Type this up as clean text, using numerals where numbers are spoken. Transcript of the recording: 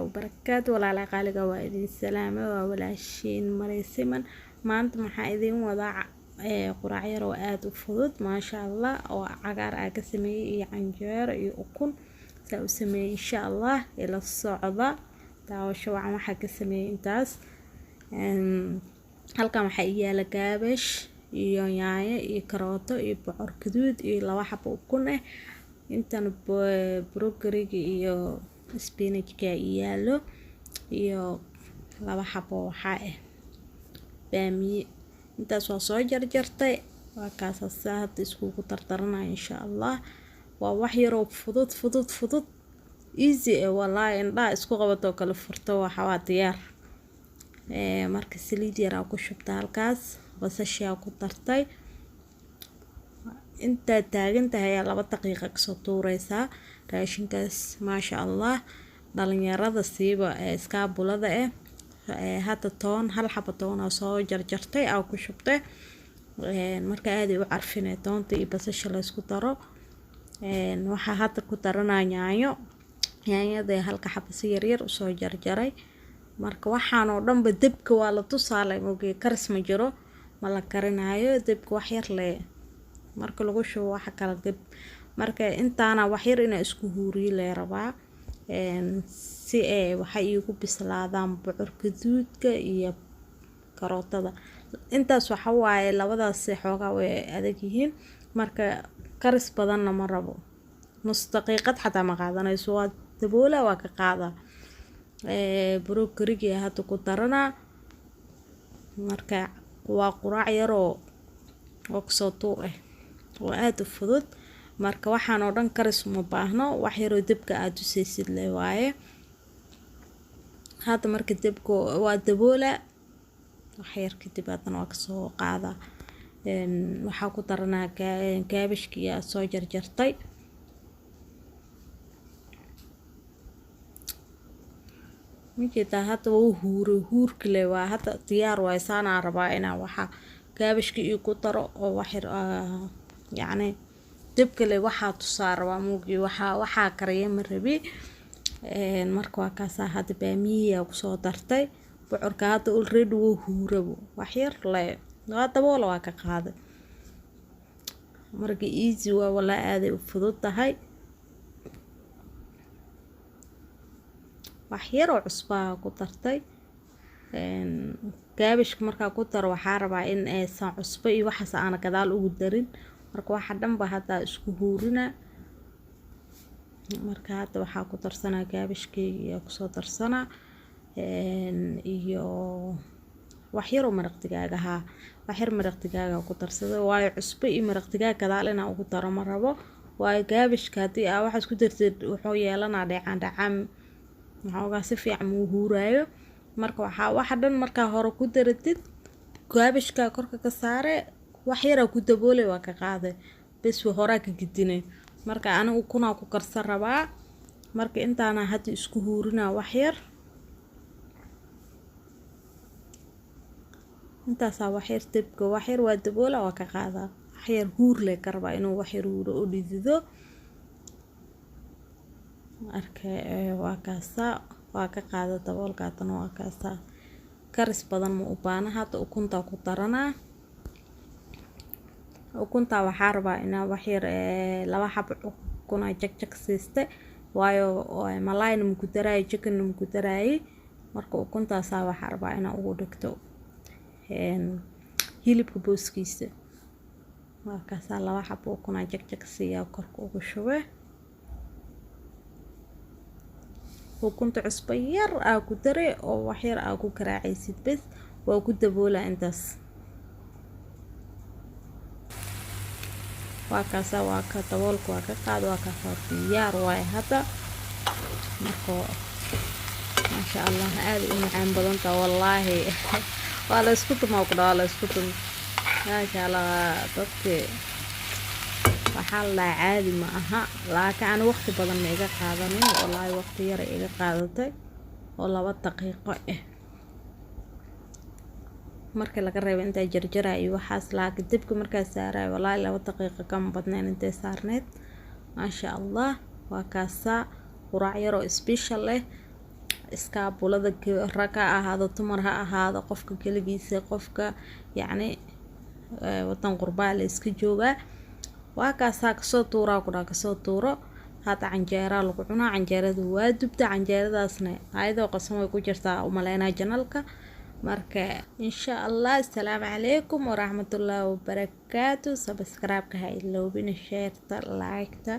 Wabarakaatu. Walaalaha qaaliga, waa idin salaame, waa walaashiin Mareysiman. Maanta maxaa idin wadaa? Quraac yar oo aada u fudud, maasha Allah, oo cagaar aa ka sameeyey iyo canjeero iyo ukun saa u sameeyey. Insha Allah ila socda, daawasho wacan. Waxaa ka sameeyey intaas. Halkan waxaa ii yaala gaabash iyo yaanyo iyo karooto iyo bocor gaduud iyo laba xabo ukun ah. Intan broccoliga iyo spinachka yaalo iyo laba xabo waxaa ah baamiye. Intaas waa soo jarjartay, waa kaasa saa hadda iskugu dardaranaya. Insha Allah waa wax yaroo fudud fudud fudud, easy eh. Wallaahi indhaha isku qabatoo kala furto, waxa waa diyaar. Marka saliid yaraa ku shubta halkaas, basashaa ku dartay. Intaad taagan tahay ayaa 2 daqiiqa kasoo tuureysaa raashinkaas, maasha Allah. Dhalinyarada siiba ee iskaabulada ah. Hadda toon, hal xabo toonaa soo jarjartay aa ku shubtay. Marka aaday u carfinay toonta iyo basasha la isku daro. Waxaa hadda ku daranaa yaanyo, yaanyada halka xabo si yaryar usoo jarjaray. Marka waxaan oo dhanba debka waa la tusaalay mogee, karis ma jiro, ma la karinaayo. Debka wax yar le marka lagu shubo waxa kala deb. Marka intaana wax yar inaa isku huuriyo lee rabaa si ay waxay iigu bislaadaan bocor gaduudka iyo karootada. Intaas waxa waaye, labadaas xoogaa way adag yihiin, marka karis badanna ma rabo. Nus daqiiqad xataa ma qaadanayso, waa daboola, waa ka qaadaa. Broccoliga hadda ku daranaa. Marka waa quraac yaroo oo kasoo tuur ah oo aada u fudud. Marka waxaan oo dhan karis uma baahno, wax yaroo debka aada tusaysid le waaye. Hadda marka debka waa daboola, wax yar kadib haddana waa kasoo qaadaa. Waxaa ku daranaa kaabashkii aad soo jarjartay. Majeedaa? Hadda wuu huuray, huurkale waa hadda diyaar waay. Saanaa rabaa inaa waxa kaabashka iyo ku daro oo wax yar yacni debkale waxaa tusaa rabaa muugii, waxaa kariya ma rabi. Marka waa kaasaa, hadda baamiyihi kusoo dartay. Bocorka hadda already wuu huurabo, wax yar le waa daboola, waa ka qaaday. Marka easy waa, walaa aaday u fudud tahay. Wax yar oo cusbaa ku dartay. Kaabashka markaa ku daro, waxaa rabaa in aysan cusbo iyo waxaas aana gadaal ugu darin. Marka waxa dhanba hadda isku huurina. Marka hadda waxaa ku darsanaa kaabashkeyga iyo kusoo darsanaa iyo wax yaroo maraq digaag ahaa. Wax yar maraq digaaga ku darsaday, waayo cusbo iyo maraq digaag gadaal inaan ugu daro ma rabo, waayo kaabashka haddii aa waxaas ku dartid wuxuu yeelanaa dheecaan dhacaan, waxoogaa si fiican muu huuraayo. Marka waxaa waxa dhan markaa hore ku daratid, kaabashka korka ka saare, wax yaraa ku daboolay, waa ka qaaday, bes, horaa ka gidinay. Marka anigu ukunaa ku karsan rabaa. Marka intaana hadda isku huurinaa wax yar, intaasaa wax yar debka, wax yar waa daboola, waa ka qaadaa. Wax yar huur le ka rabaa, inuu wax yar huuro oo dhidido. Marka waa kaasaa, waa ka qaada daboolka. Haddana waa kaasaa, karis badan ma u baahna. Hadda ukuntaa ku daranaa. Ukuntaa waxaa rabaa inaa wax yar, laba xabo ukuna jag jag siiste, waayo malaayna maku daraayo, chickenna maku daraayay. Marka ukuntaasaa waxaa rabaa inaa ugu dhigto hilibka booskiisa. Waa kaasaa, laba xabo ukuna jag jag siiyaa, korka ugu shube. Ukunta cusbo yar aa ku dare oo wax yar aa ku garaacaysid, bes, waa ku daboolaa intaas. Waa kaasaa, waa ka daboolka, waa ka qaad, waa kaasaa, diyaar waaye hadda. Marka maasha Allah, aada u macaan badantaa wallaahi. Waa la isku tumaa ku dhaa, waa la isku tumi, maasha Allah. Dadki waxaa la dhahaa caadi ma aha, laakiin ani waqti badan ma iga qaadanin wallaahi, waqti yar ay iga qaadatay oo 2 daqiiqo ah marka laga reebo intaa jarjaraa iyo waxaas. Laakiin dibka markaa saarayo, wallaahi 2 daqiiqo kama badnayn intay saarneyd. Maasha Allah, waa kaasaa quraac yaroo special ah. Iskaabulada, rag ha ahaado, dumar ha ahaado, qofka keligiisa, qofka yacni wadan qurbaa la iska joogaa. Waa kaasaa, kasoo tuuraa ku dhaha, kasoo tuuro. Hadda canjeeraa lagu cunaa. Canjeerada waa dubta, canjeeradaasna ayadoo qasan way ku jirtaa umaleynaa channelka. Marka insha Allah, assalaamu calaykum waraxmatullaahi wabarakaatu. Subscribe-ka ha iloobina, shareta, like-ta.